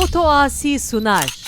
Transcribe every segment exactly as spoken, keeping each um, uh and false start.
Otoasi Sunar.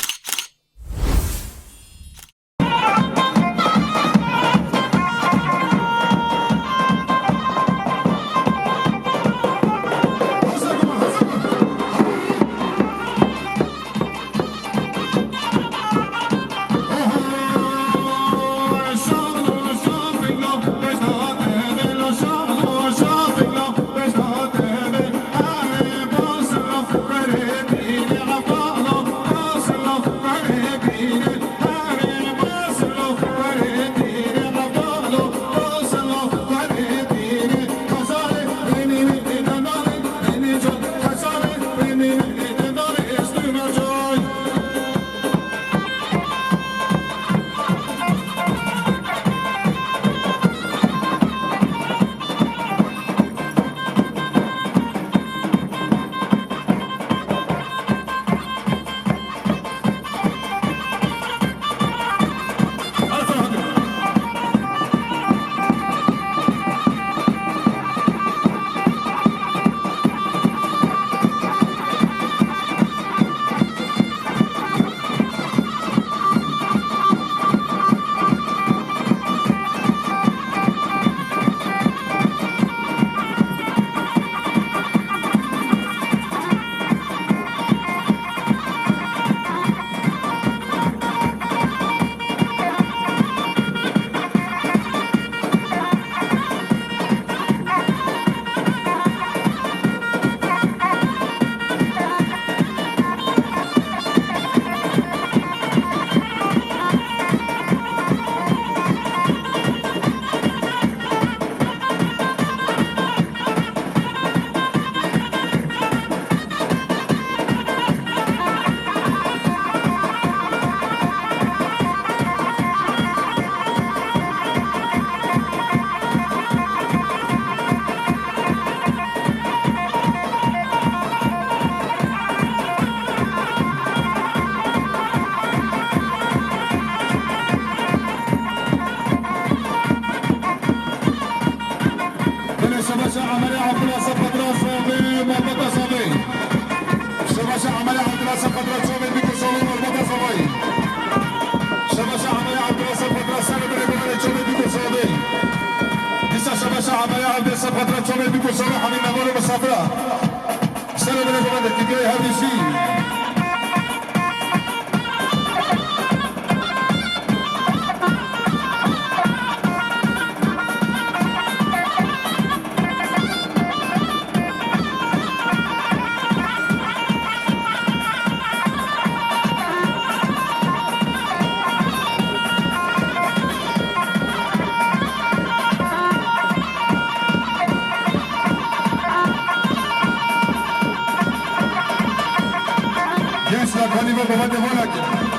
Belê, şebaşa Emelê Abdullah Sefetra Savê, Mehmeta Savê. Şebaşa Emelê Abdullah Sefetra Savê, Biko Savê, Mehmeta Savê. Şebaşa Emelê Abdullah Sefetra Savê, Belê Belê Savê, Biko Savê. Dîsa şebaşa Emelê Abdullah Sefetra Savê, Biko Savê, Hamî Mevano Misafira. Serê Belê Belê, Kîkayê Hevdîsî. Gençler, hadi bakalım, hadi bakalım.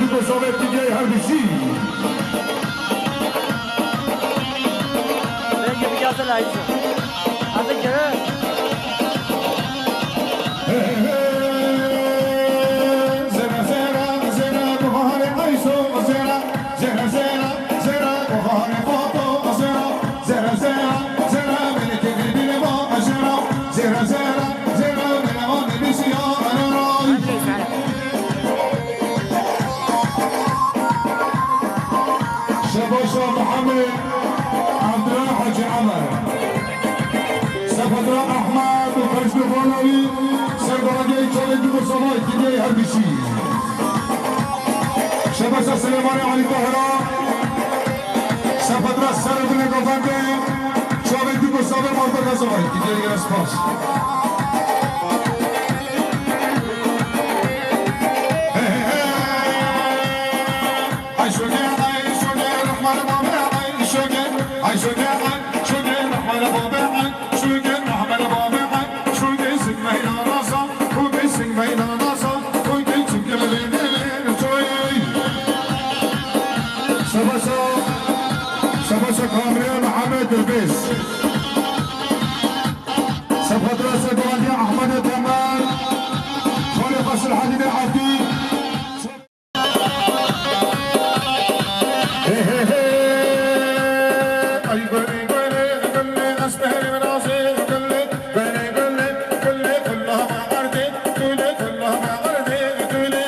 Sovyet Birliği her bir şey. Peki, bir yazın Ayşe. Hadi gel. Hey, hey, hey. Zera, zera, zera, buhare, ayso, zera. Zera, zera, zera, buhare, foto, zera. Zera, zera, zera, meleke bilbile ba, zera. Zera, zera, zera, mele ane bisiya, araray. Şebaşa Mihemed Evdila Hacî Emer. Sefedra Ehmed û Pejnû Balawî, ser belediyeyi Çolê Dibû Savay, Kilyayê Herbişî. Şebaşa Silêmanê Elî Tahira, Sefedra Serebinê Govendê, Çolê Dibû Savay, Malbeka Savay, Kilyayê Spas. Şebaşa, şebaşa Kamrê Mihemed Dirbêj. Sefedra Segoviya Ehmedê Temel. Xalê Xweşil Helîlê Evdî. Hey, hey, hey. Ay, gülü, gülü, gülü, esmerim nazı, gülü, gülü, gülü, gülü, kullama ardı, gülü, kullama ardı, gülü.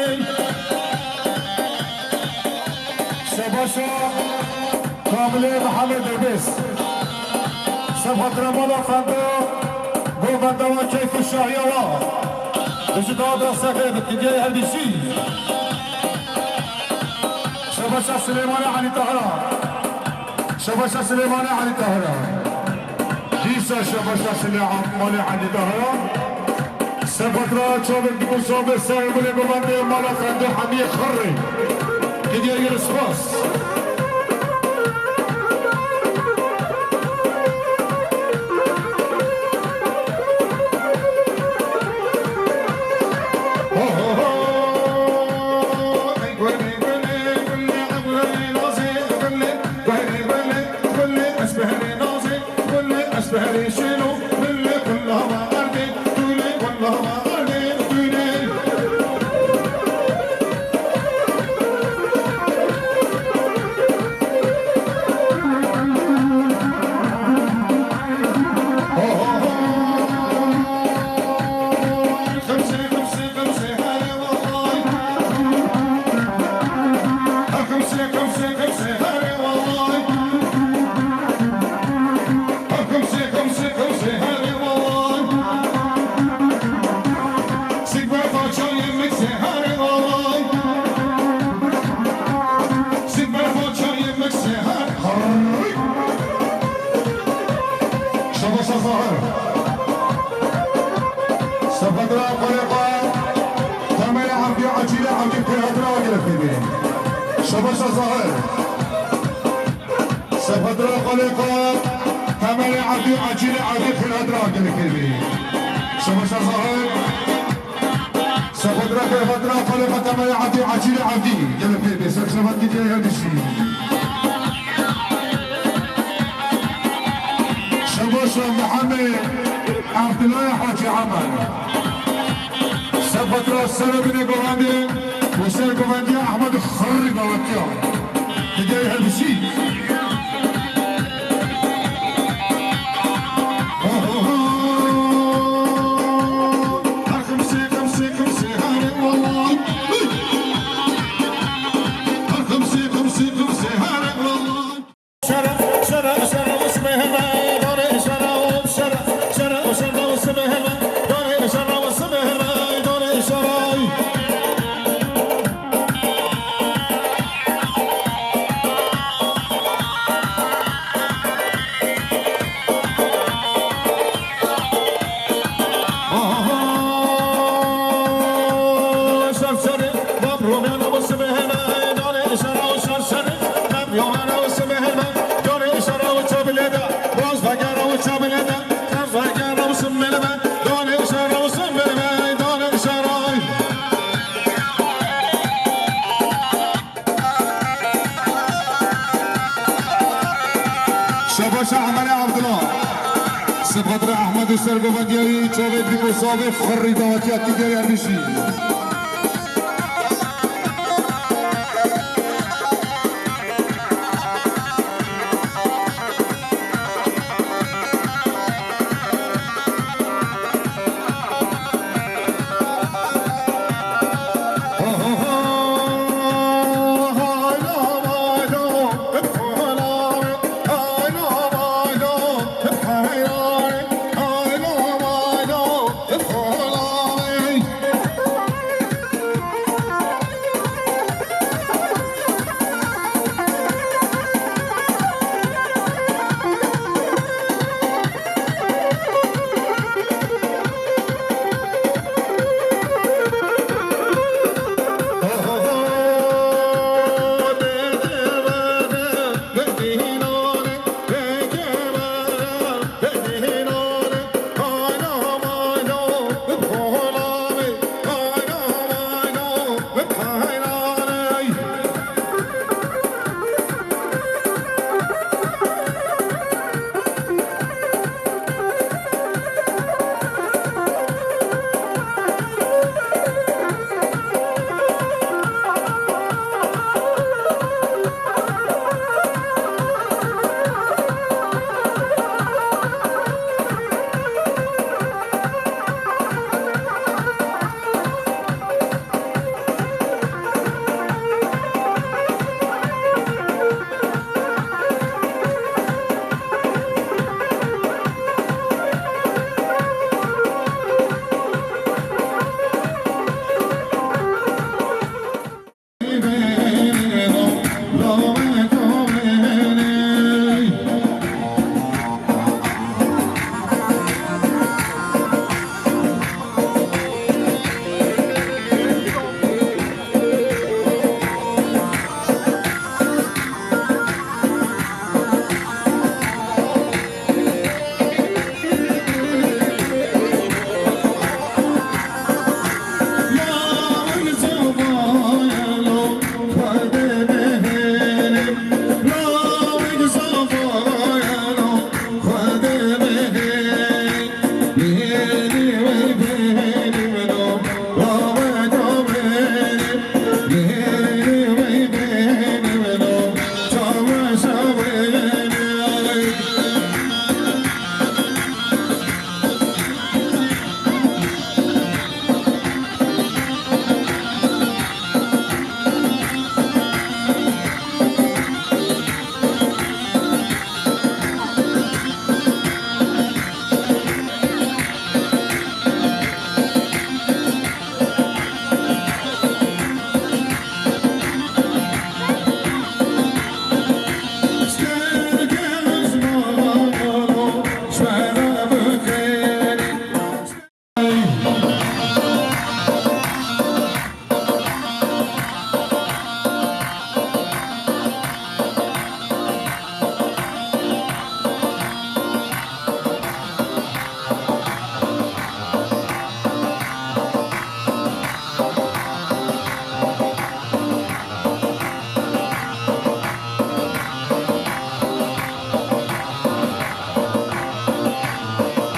Şebaşa Kamilê Mihemed Debês. Sefatra mala xanda, govenda wa keyf û şahiya wa. Bijî dada sexê bi Kilyayê Herbişî. Şebaşa Silêmanê Elî Tahira. Şebaşa Silêmanê Elî Tahira. Dîsa şebaşa Silêmanê Elî Tahira. Sefatra çavên Dibû Savê, Serebinê Govendê, mala xendê Hemiyê Xirrê. Kilyayê spas. Şebaşa Zahir. Sefedra Xalê xwe. Temelê Evdî, Ecîlê Evdî, Pêhatira Agirê Fêbê. Şebaşa Zahir. Sefedra Xalê xwe. Temelê Evdî, Ecîlê Evdî, Pêhatira Agirê Fêbê. Şebaşa Zahir. Sefedra Xalê xwe, Temelê Evdî, Ecîlê Evdî. Gelê Fêbê, serşevat Kilyayê Herbişî. Şebaşa Mihemed Evdila Hacî Emer. Sefatra Serebinê Govendê û Sergovendiya Ehmed Xirrî Dawetiya. Kilyayê Herbişî. Şah Emre Abdullah. Sipatra Ahmed û sergovendiyayî çavê dîko savê xirrî dawetiya Tîgeyê Herbîşî.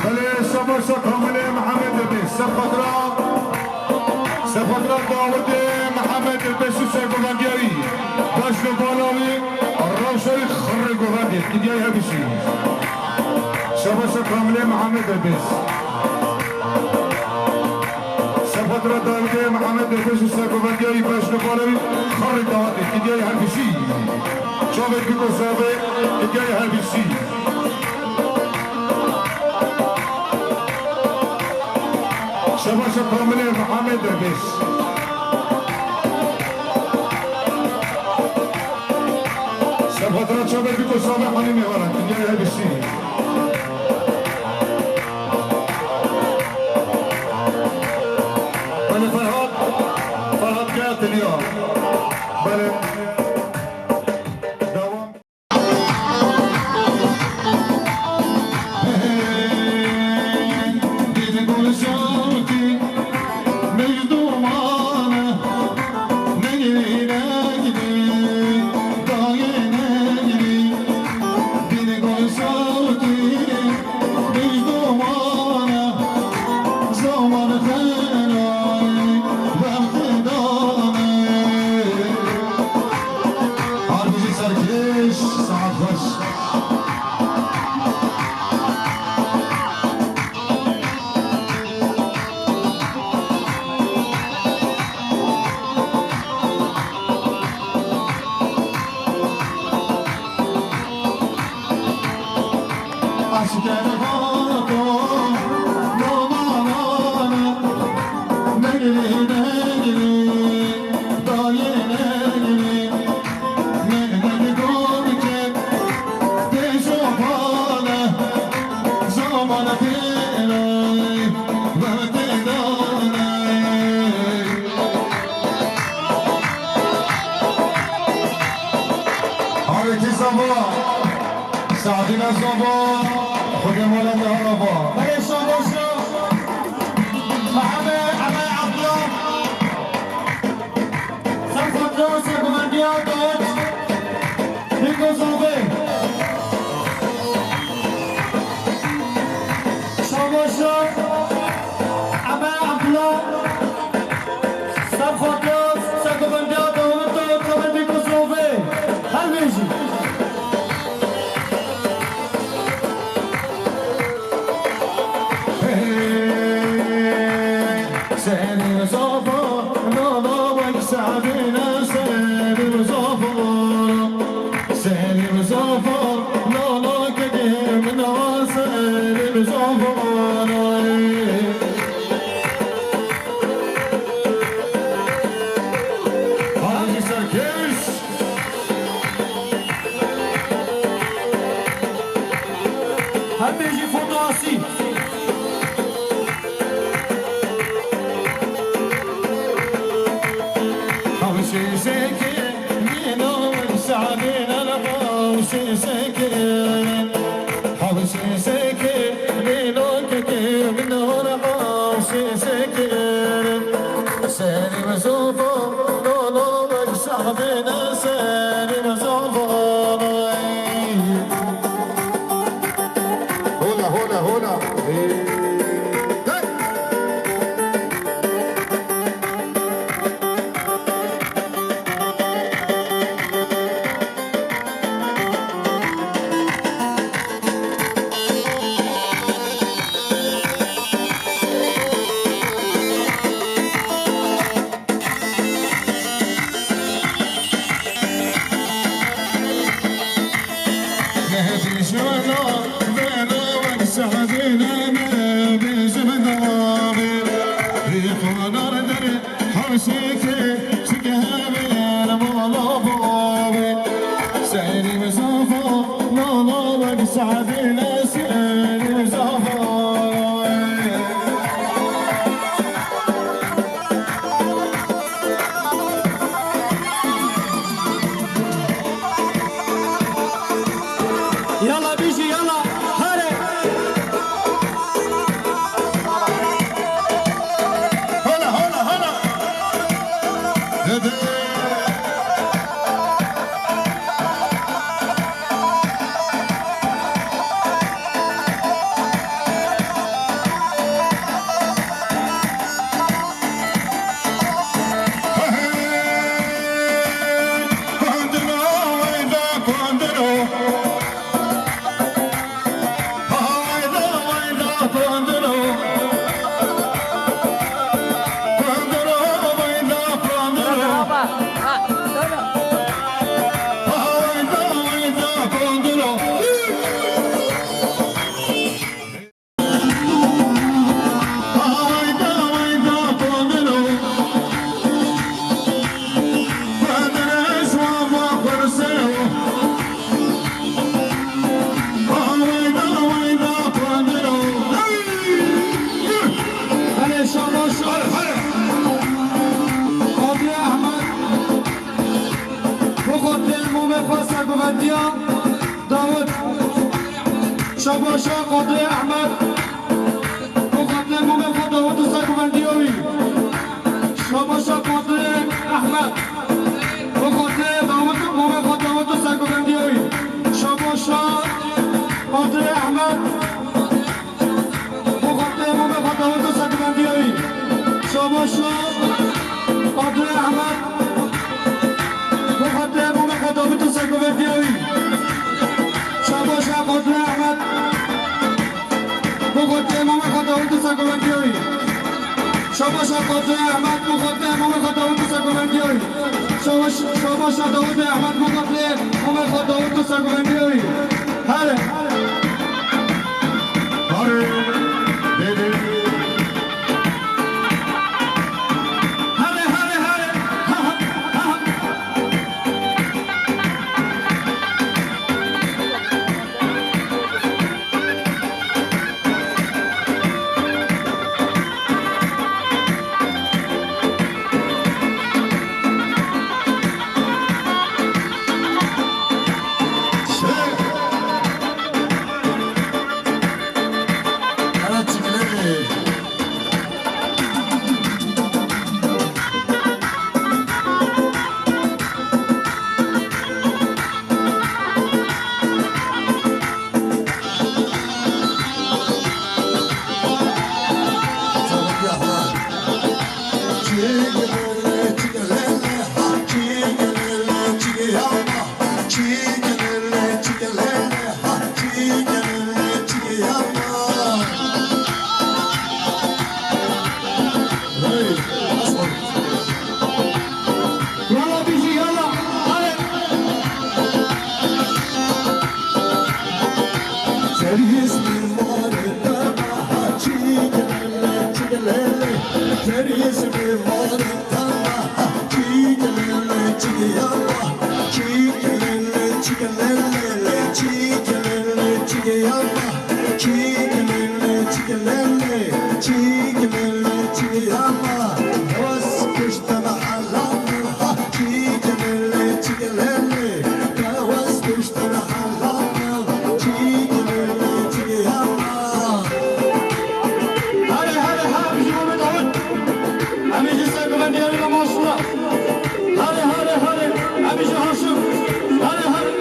Belê, şabaşa Kamilê Mihemed Debê, sefatra, sefatra Dawidê Mihemed Debê, şû ser govendiyayî, baş ve bala wî, rewşa wî xirrê govendê, Tîgeyê Herbîşî. Şabaşa Kamilê Mihemed Debê. Sefatra Dawidê Mihemed Debê, şû ser govendiyayî, baş ve bala wî, xirrê dawetê, Tîgeyê Herbîşî. Çavê dîko savê, Tîgeyê Herbîşî. Şabaşa Kamilê Mihemed Debê. Sefatra çavê dîko savê Halîmê Haran, Tîgeyê Herbîşî. Belê Ferhat, Ferhat Kaya Teliya. Belê. Devam. Saet xweş. Harikî zava, Sadîna zava, Xwedê mala te araba. Perêşan baş e. Mehemê Emê Abdullah. Ser xatir sergovendiya dawet. Bîko zavê. Şabaşa Ebe Abdullah. Ser xatir sergovendiya dawet û kabetî Kosovê. Her bêjî. Serî zava, nana wek Sadîne serî zava. Serî zava, nana kekê min a serî zava. Hacî Serkeş. Her bêjî Foto Asî. Hawşê seke, nîno Sadîne hawşê seke. Hawşê seke, nîno keke, nîno hawşê seke. Serî zava, nana wek Sadîne serî zava. Hola, hola, hola. Hey! Yala bijî, yala, hare. Hala, hala, hala. Dede. Belê, şabaş. Qadrê Ehmed, bi xatirê mûmê xwe sergovendiya dawet. Şabaşa Qadrê Ehmed. Bi xatirê mûmê xwe dawet û sergovendiya wî. Şabaşa Qadrê Ehmed. Bi xatirê dawet û mûmê xwe dawet û sergovendiya wî. Şabaşa Qadrê Ehmed. Bi xatirê mûmê xwe dawet û sergovendiya wî. Şabaşa Qadrê Ehmed. Bi xatirê mûmê xwe dawet û sergovendiya Xwedê Ehmed Muxatlê, Muxatlê Dawud Sergomendiyayî. Şabaş, şabaş Dawud Ehmed Muxatlê, Muxatlê Dawud Sergomendiyayî. Hele. Hare, dede. Hele, hele, hele. Ha, ha, ha, ha. Yalla bijî, yalla. Hadi. Serî ismî mare dema ha çî gelele, çî gelele. Serî ismî mare dema ha çî gelele, çî yalla. Çî gelele, çî gelele, çî gelele, çî yalla. Çî gelele, çî gelele, çî gelele, çî yalla. Wes kuştana. Hare, hare, ha, bijî Mehmet Awun. Em ê jî ser guvendiyarî ve maşallah. Hare, hare, hare, em ê jî Haşim. Hare, hare.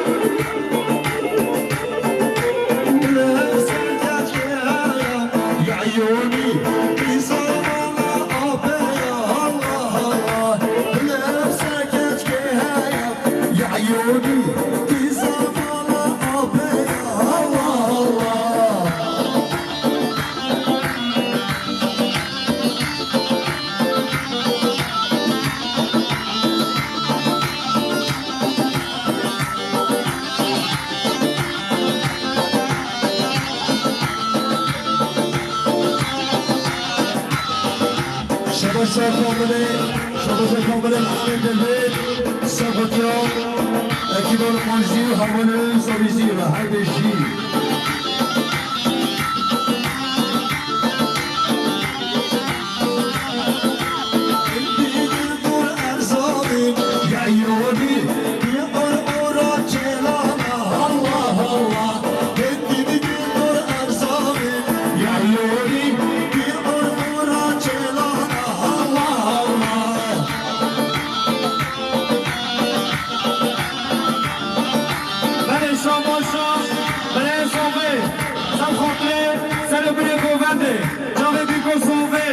Şabaşa komilê, şabaşa komilê Mehmet Dewlêt, Sabatya, ekîba li Manjî, Hawanê, Savîzî ve her beşî. Belê şabaşa, belê zovê, ser xatirê, ser û birê govendê, çavê bîko zovê.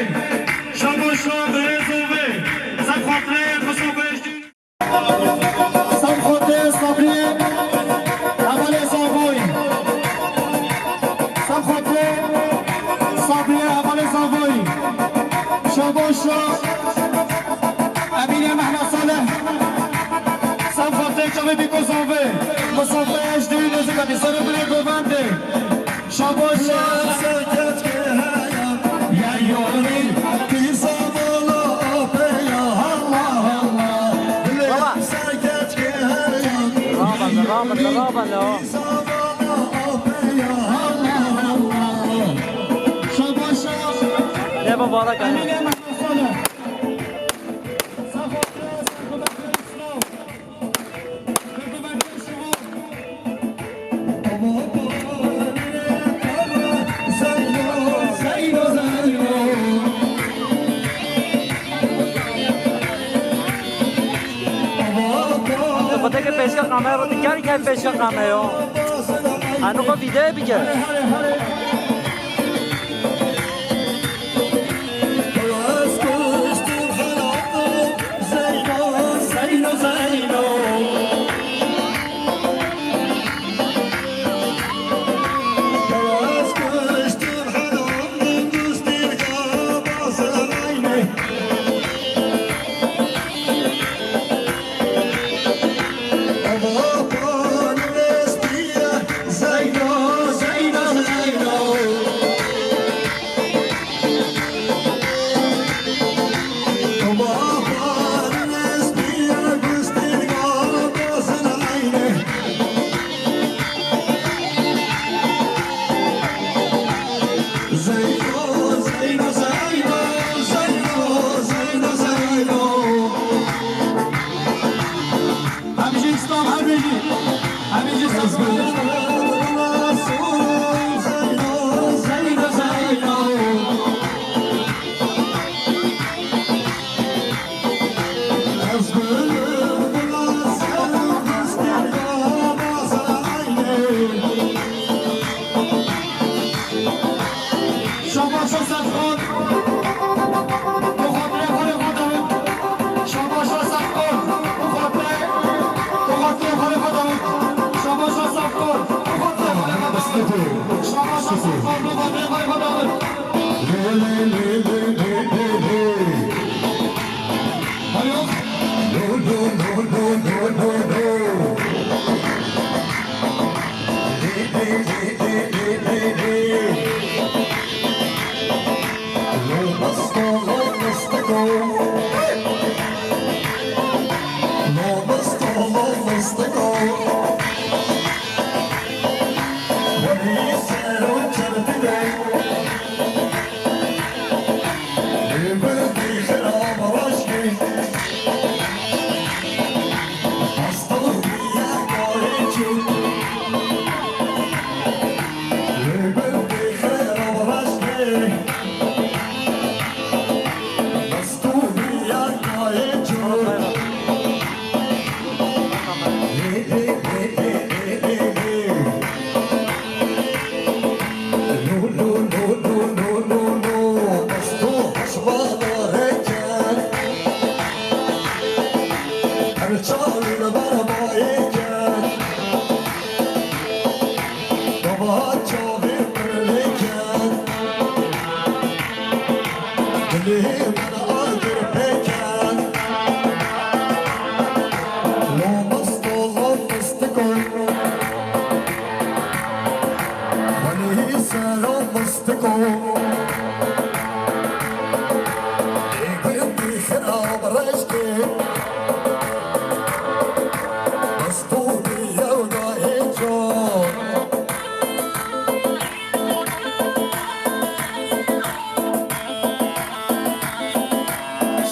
Şabaşa, belê zovê, ser xatirê, xwe zovê. Ser xatirê Sabriyê, hevalê Zavoyî. Ser xatirê Sabriyê, hevalê Zavoyî. Şabaşa Emînê Mehmet Salih. Ser xatirê çavê bîko zovê. Misafirê ji dîrî nêzîk hatî. Ser û birê govendê. Şabaşa. Ya yorî. Baba. Raban, raban, raban o. Şabaşa. Ne baba, la. Xwedê ke pêşka kamera dikar, ke pêşka kamera yo. Anu xwe vîdeo bike.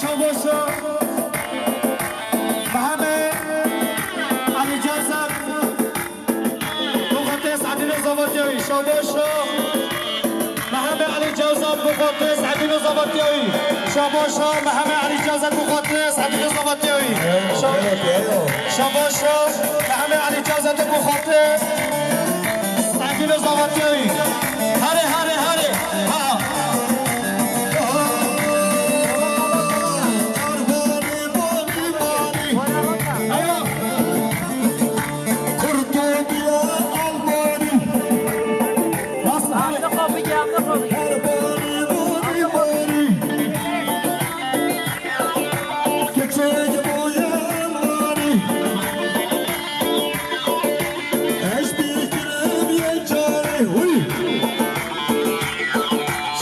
Şabaşa Mehmet Ali Cazak. Muqaddes Adile Zavatyawi. Şabaşa Mehmet Ali Cazak, Muqaddes Adile Zavatyawi. Şabaşa Mehmet Ali Cazak, Muqaddes Adile Zavatyawi. Şab-, Şabaşa Mehmet Ali Cazak, Muqaddes Adile Zavatyawi. Hare, hare, hare. Ha.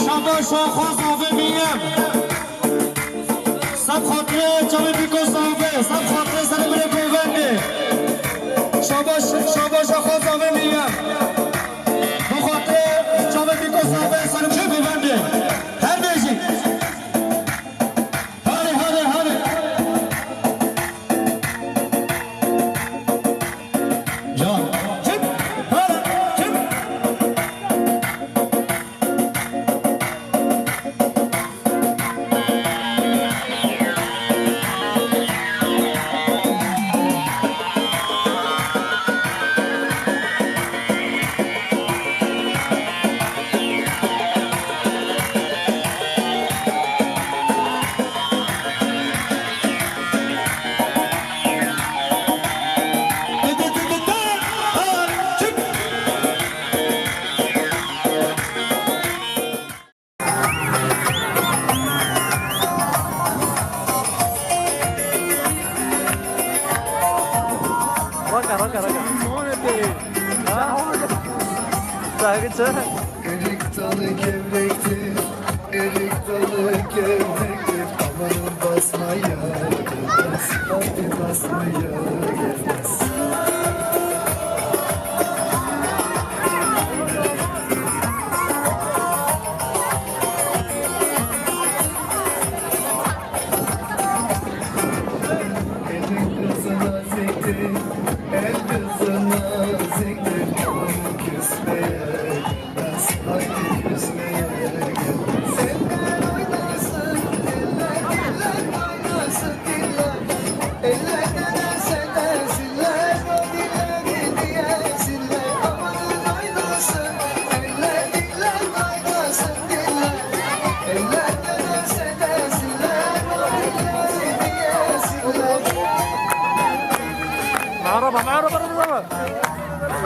Şabaş, xwaz avê miyem. Sed xatirê çavê Bîko Sawbê, sed xatirê serê birê pêvendê. Şabaş, şabaşa xwe zavê mîyan. Bi xatirê çavê Bîko Sawbê serê birê pêvendê. Her bêjî. Hare, hare, hare. Can. Çip. Hare. Çip. Raka, raka, raka. Ha? Saygı çağır. Erik dalı gevrektir, erik dalı gevrektir. Aman basmaya gelmez, hadi basmaya gelmez. Merhaba, merhaba, merhaba.